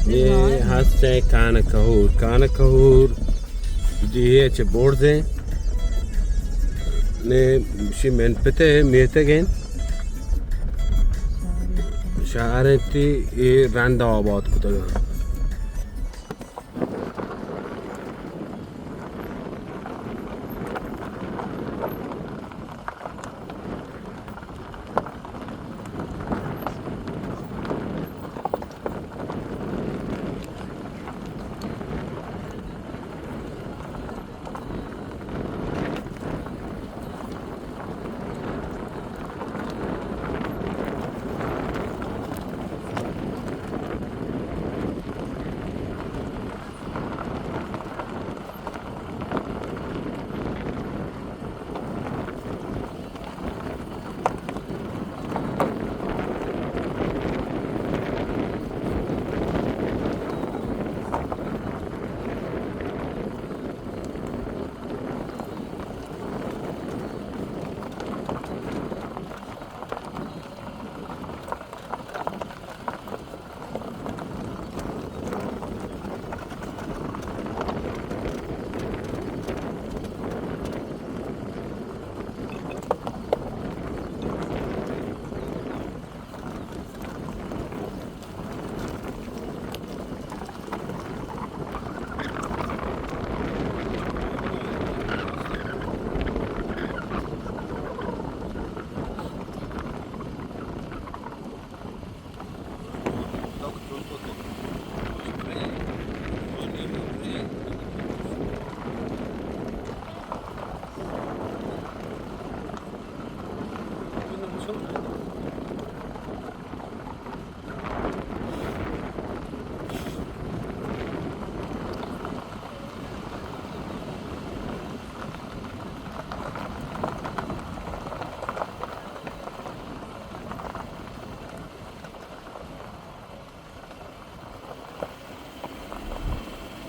اے ہست ایں کانکہور۔ کانکہور ڈیہہ ءِ چہ برز ایں۔ نے شی من پت ءِ میتگ ایں۔ شہر ایں، تی اے رند آباد کتگ۔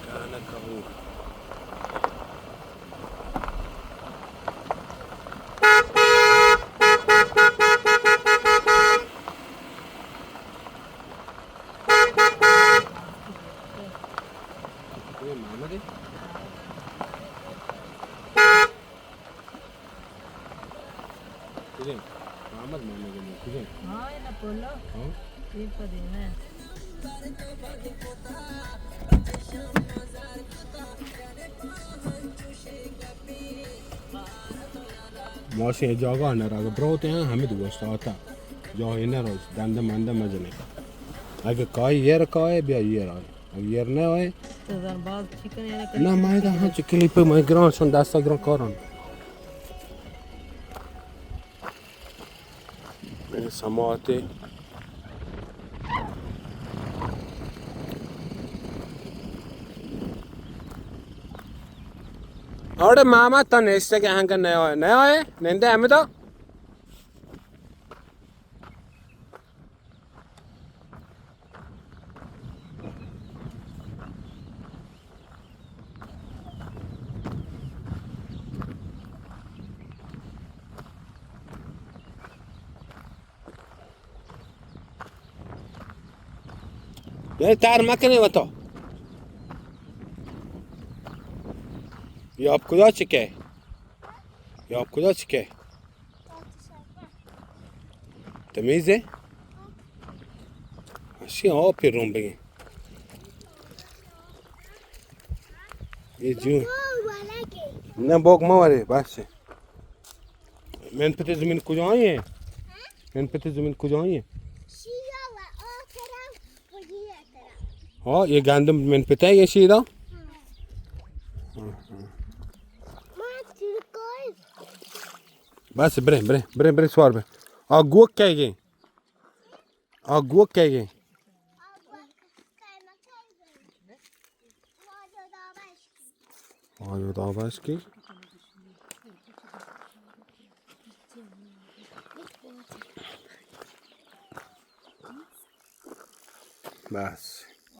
کانکہور۔ اے محمد ایں؟ کجا ایں؟ محمد، محمد ایں، کجا ایں؟ ہاں، اے نہ پولو۔ ہاں؟ اے پہ دیم ایں۔ ماشین جاگہ نہ رہا، بروتے ہیں، ہمیں دوست آتا۔ جاہے نہ روش، دندہ مندہ مجنے۔ اگہ کائی ایر کائے، بیا ایر آئے۔ اگہ ایر نہ آئے۔ تو زن باز چکن ایر نہ، میں دا ہاں چکلی پہ میں گران شن دستا گران کارن۔ اے سماعتے۔ اڑے ماما تو نیستے کہ ہنگا نیا ہے، نیا ہے، نندے ہمیں تو۔ یعنی تار مکنے وتو۔ یا آپ کجا چکے؟ یا آپ کجا چکے؟ تمیز ہے؟ اشی آپ پہ روم بگیں۔ یہ جو۔ نہ بوک مہ ورے، بس۔ من پتے زمین کجا آئی ہے؟ من پتے زمین کجا آئی ہے؟ ہاں، یہ گندم من پتے ہے، یہ شیدا۔ بس، برے، برے، برے، برے، سوار برے۔ آ گوک کہے گئے؟ آ گوک کہے گئے؟ آ، یہ دعویٰ اس کی۔ بس۔